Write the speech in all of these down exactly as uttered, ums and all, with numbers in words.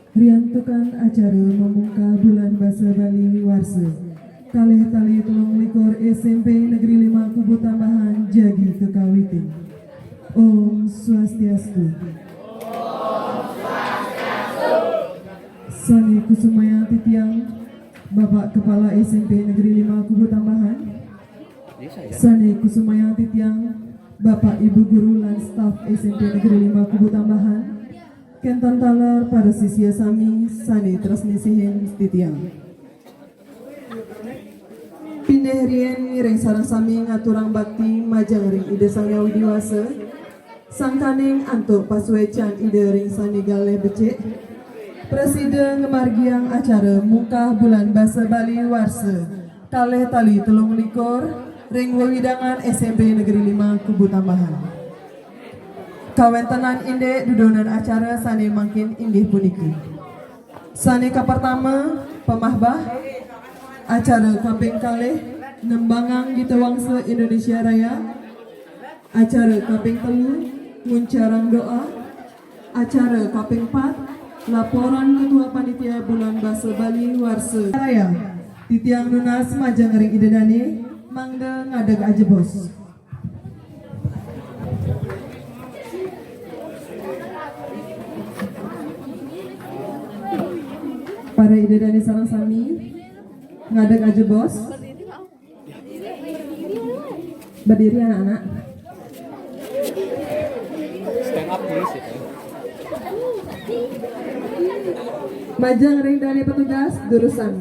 Riantukan acara mamungkah bulan basa Bali warsa kalih tali telung likur S M P Negeri Lima Kubu Tambahan jagi kakawitin. Om Swastiastu. Sane kusumayang titiang, Bapak Kepala S M P Negeri Lima Kubu Tambahan. Sane kusumayang titiang, Bapak Ibu Guru lan staf S M P Negeri Lima Kubu Tambahan. Kenten taler para sisia sami sane tresna sihin titiang. Pinih riin ngiring sareng sami ngaturang bakti majeng ring Ida Sang Hyang Widi Wasa, sangkaning antuk pasuecan Ida ring sane galih becik, prasida ngamargiang acara mungkah bulan basa Bali warsa kalih tali telung likur ring wewidangan S M P Negeri Lima Kubu Tambahan. Kawentenan indik dudonan acara sane mangkin inggih puniki. Sane kapertama, pamahbah. Acara kaping kalih, nembangang Gita Wangsa Indonesia Raya. Acara kaping telu, nguncarang doa. Acara kaping pat, laporan Ketua Panitia Bulan Basa Bali warsa. Raya, titiang nunas majeng ring Ida Dane, mangda ngadeg ajebos. Para Ida Dane sareng sami, ngadeg ajebos. Berdiri, anak-anak. Stand up dulu sih. Majeng ring dane petugas, durusang.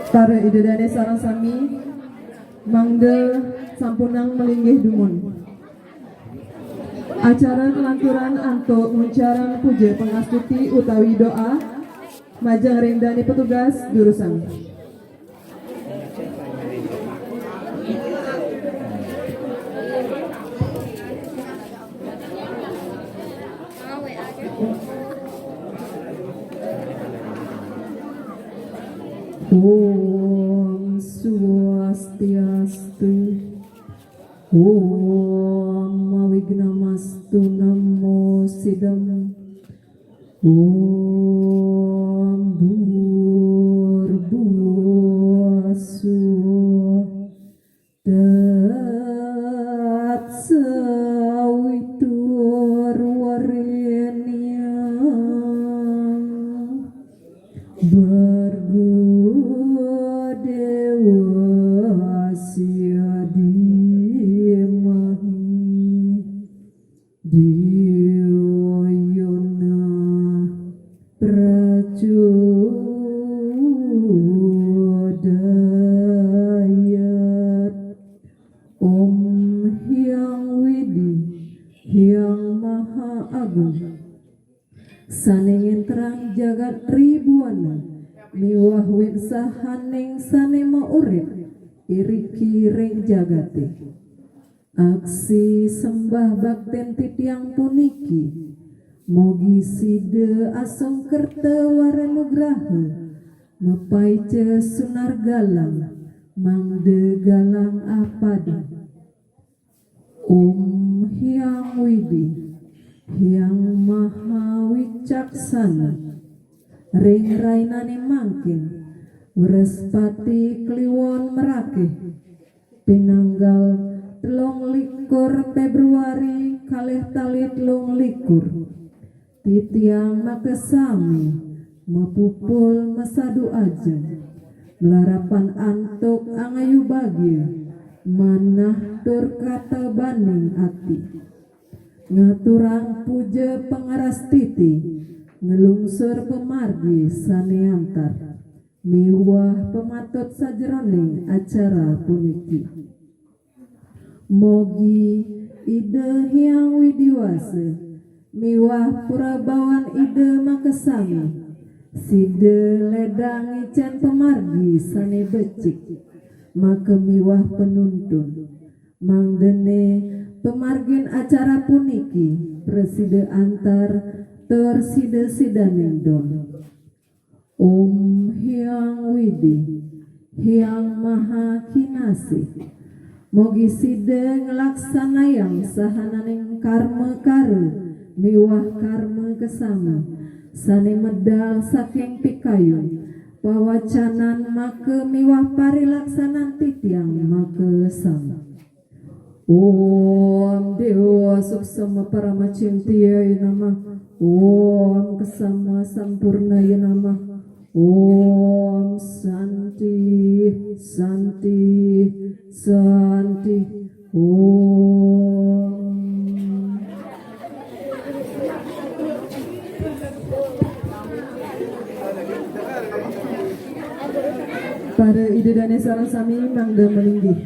Para Ida Dane sareng sami, mangda sampunang malinggih dumun. Acara kalanturang antuk nguncarang puja pangastuti utawi doa, majeng ring dane petugas, durusang. Om Swastiastu. Om Awignamastu Namo Sidam. Om Bhurbuvasswa Tatsavitur Varenyam Bhargo Devasya Dhimahi Dhiyo Yona Prachodaya. Hyang Widi, Hyang Maha Agung, sane ngenterang jagat ribuana miwah wit sahaning sane maurip iriki ring jagate. Aksi sembah bakten titiang puniki, mogi sida asung kerta wara nugraha, mapaica sunar galang, mangda galang apada. Om Hyang Widi, Hyang Maha Wicaksana. Ring rainane mangkin, Wrespati Kliwon marakeh, pinanggal telung likur Februari kalih tali telung likur. Titiang makasami mapupul masadu ajeng, malarapan antuk angayu bagia, manah tur katabaning ati. Ngaturang puja pangrastiti, nglungsur pamargi sane antar, miwah pamatut sajeroning acara puniki. Mogi Ida Hyang Widi Wasa miwah Pura Bawan Ida makasami, sida ledang ngicen pamargi sane becik, maka miwah panuntun. Mangdane pamargin acara puniki prasida antar tur sida-sidaning don. Om Hyang Widi, Hyang Maha Kinasih. Mogi sida nglaksanayang sahananing karma kara miwah karma kasama sane medal saking pikayun, pawacanan maka miwah parilaksanan titiang maka sama. Om Dewa Suksma Parama Cintya Namah. Om Kesama Sampurna Namah. Om Santi, Santi, Santi. Om. Para Ida Dane sareng sami mangda malinggih.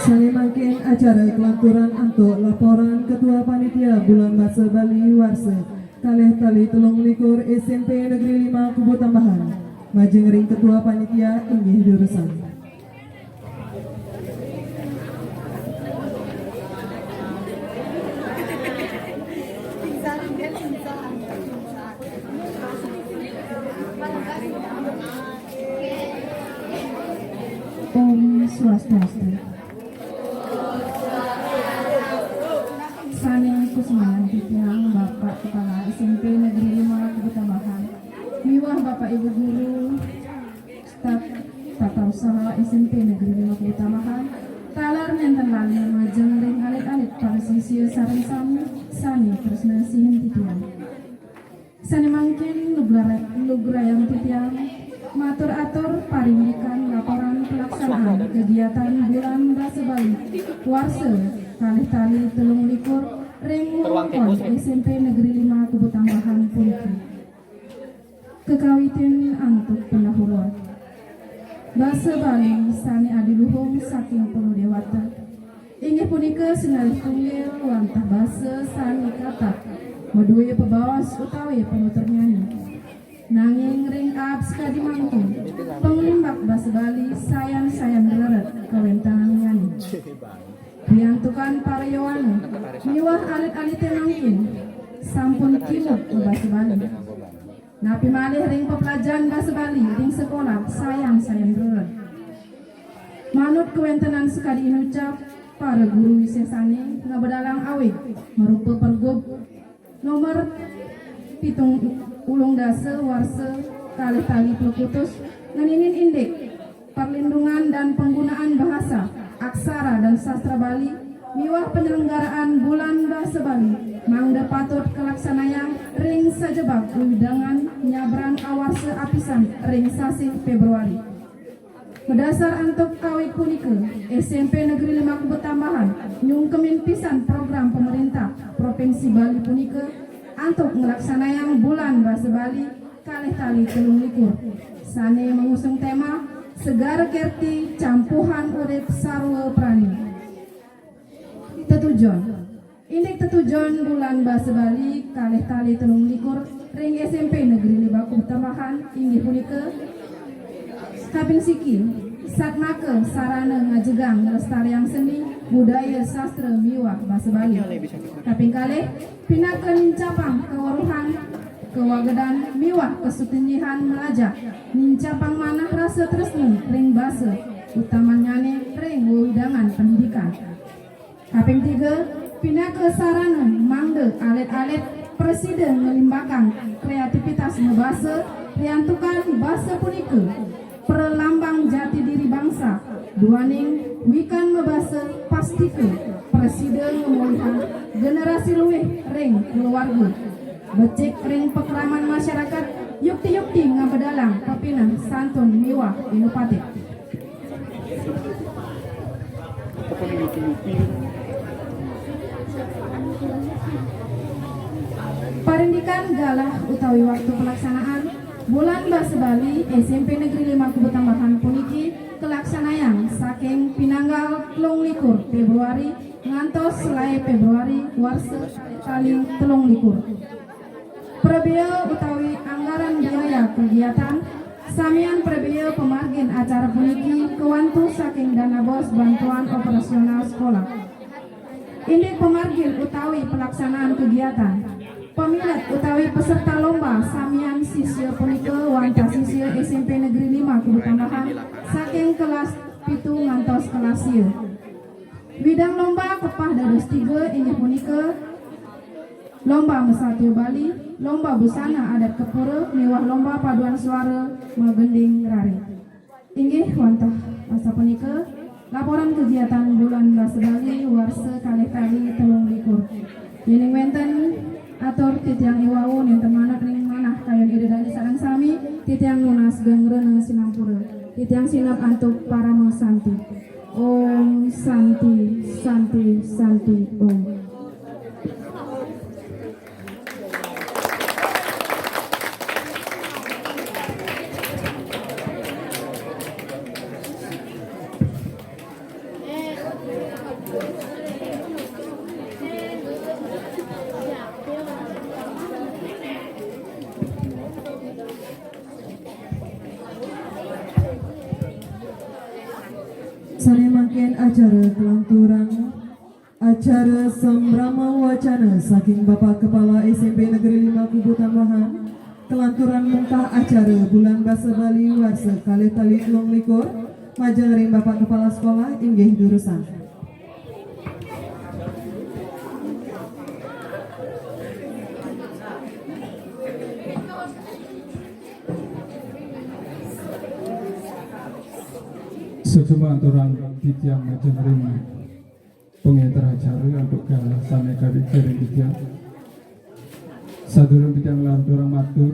Sane mangkin acara kalanturang antuk laporan Ketua Panitia Bulan Basa Bali warsa kalih tali telung likur S M P Negeri Lima Kubu Tambahan. Majeng ring Ketua Panitia inggih durusang. Om Swastiastu. Sane kusumayang titiang Bapak Kepala S M P Negeri Lima Kubu Tambahan miwah Bapak Ibu Guru, staf tata usaha S M P Negeri Lima Kubu Tambahan, taler nenten lali majeng ring alit-alit para sisia sareng sami sane tresna sihin titiang. Sane mangkin lugra-, lugrayang titiang matur atur parindikan laporan pelaksanaan kegiatan Bulan Basa Bali warsa kalih tali telung likur ring wewengkon S M P Negeri Lima Kubu Tambahan puniki. Kekawitin antuk pendahuluan. Basa Bali sane adiluhung saking para dewata, inggih punika sinalih tunggil wantah basa sane katah madue pabaos utawi panutur nyani. Nanging ring aab sakadi mangkin, panglimbak basa Bali sayan-sayan rered kawentenang nyani. Riantukan para yowana miwah alit-alite mangkin sampun kimud mabasa Bali. Napi malih ring peplajahan basa Bali ring sekolah sayan-sayan rered. Manut kawentenan sakadi inucap para guru wisesane ngabedalang awig marupa pergub nomor pitung ulung dasa warsa kalih tali plekutus ngeninin indik perlindungan dan penggunaan bahasa, aksara dan sastra Bali miwah penyelenggaraan Bulan Basa Bali mangda patut kalaksanayang ring sajebag wewidangan nyabran awarsa apisan ring sasih Februari. Madasar antuk awig punika, S M P Negeri Lima Kubu Tambahan nyungkemin pisan program pemerintah Provinsi Bali punika antuk nglaksanayang Bulan Basa Bali kalih tali telung likur, sane mengusung tema Segara Kerti Campuhan Urip Sarwa Prani. Tetujon. Indik tetujon Bulan Basa Bali kalih tali telung likur ring S M P Negeri Lima Kubutambahan inggih punika: kaping siki, satmaka sarana ngajegang nglestariang seni, budaya, sastra miwah basa Bali. Kaping kalih, pinaka nincapang kaweruhan, kawagedan miwah kasutinyihan mlajah, nincapang manah rasa tresna ring basa, utamannyane ring wewidangan pendidikan. Kaping tiga, pinaka sarana mangda alit-alit prasida nglimbakang kreativitas mabasa, riantukan basa punika pralambang jati diri bangsa, duaning wikan mabasa pastika prasida ngamolihang generasi luih ring kulawarga, becik ring pakraman masyarakat, yukti-yukti ngabedalang pepineh santun miwah inupatik. Parindikan galah utawi waktu pelaksanaan Bulan Basa Bali S M P Negeri Lima Kubutambahan puniki kalaksanayang saking pinanggal telung likur Februari ngantos selae Februari warsa kalih tali telung likur. Prabea utawi anggaran biaya kegiatan, samian prabea pamargin acara puniki kawantu saking dana bos bantuan operasional sekolah. Indik pamargin utawi pelaksanaan kegiatan, pamilet utawi peserta lomba samian sisya punika wantah sisya S M P Negeri Lima Kubutambahan saking kelas pitu ngantos kelas sia. Widang lomba kepah dados tiga inggih punika lomba masatya Bali, lomba busana adat kepura, miwah lomba paduan suara magending rare. Inggih wantah asapunika laporan kegiatan Bulan Basa Bali warsa kalih tali telung likur. Yening wenten atur titiang iwau nenten manut ring manah kayun Ida Dane sareng sami, titiang nunas geng rena sinampura. Titiang sineb antuk parama santi. Om Santi, Santi, Santi, Om. Sane mangkin acara kalanturang, acara sambrama wacana saking Bapak Kepala S M P Negeri Lima Kubutambahan, kalanturang mungkah acara Bulan Basa Bali warsa kalih tali telung likur, majeng ring Bapak Kepala Sekolah inggih durusang. Suksma aturang titiang majeng ring pangenter acara antuk galah sane kawigati ring titiang. Sadurung titiang nglanturang matur,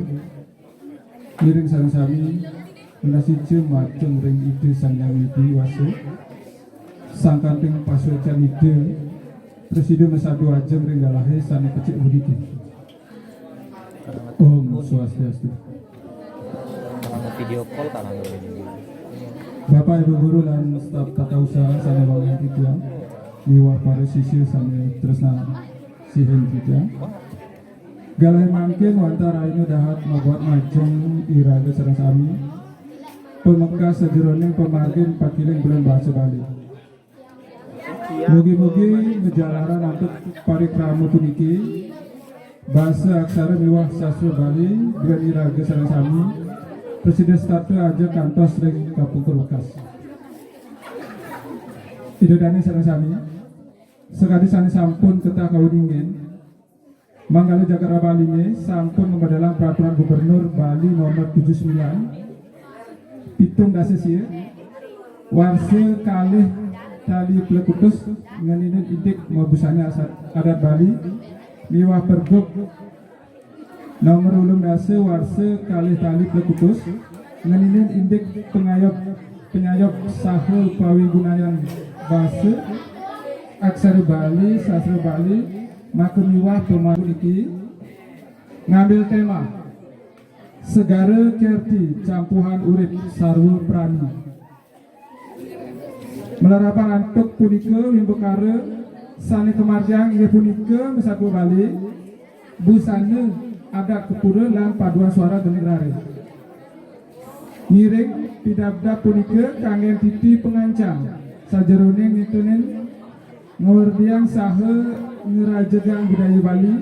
ngiring sareng sami nunas ica majeng ring Ida Sang Hyang Widhi Wasa, sangkaning pasuecan Ida, prasida masadu ajeng ring galahe sane becik puniki. Om Swastiastu. Kalau mau video call, kalau nggak video. Bapak, Ibu guru lan staf tata usaha sane wangiang titiang, miwah para sisya sane tresna sihin titiang. Galah mangkin wantah rahina dahat mabuat majeng iraga sareng sami. Pamekas sajeroning pamargin pakiling Bulan Basa Bali. Mugi-mugi majalaran antuk parikrama puniki, basa aksara miwah sastra Bali, duweni raga sareng sami, prasida setata ajeng kantos ring kapungkur wekas. Ida dane sareng sami, sakadi sane sampun ketah kawiningin, Manggala Jagat Rabaline sampun ngamedalang Peraturan Gubernur Bali Nomor tujuh sembilan, pitung dasa sia, warsa kalih tali plekutus ngeninin indik mabusana asat-, adat Bali, miwah Pergub Nomor ulung dasa warsa kalih tali plekutus ngeninin indik pangayob, panyayab saha pawigunayan basa, aksara Bali, sastra Bali, maka miwah pemadu niki ngambil tema Segara kerti campuhan urip sarwa prani. Malarapan antuk punika wimbakara sane kamargiang inggih punika masatwa Bali, busana adat kepura lan paduan suara geni rare. Ngiring pidabdab punika kanggen titi pangancam sajeroning nitenin ngordiang saha ngerajegang budaya Bali,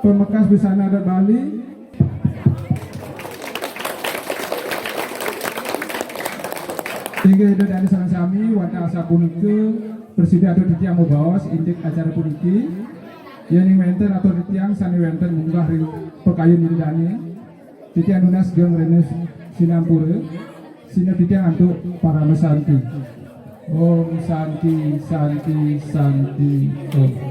pamekas busana adat Bali. Inggih Ida Dane sareng sami, wantah asapunika prasida atur titiang mabaos indik acara puniki. Yening wenten atur titiang sane wenten munggah ring pakayun Ida Dane, titiang nunas geng rena sinampura, sineb titiang antuk parama santi. Om Santi, Santi, Santi, Om.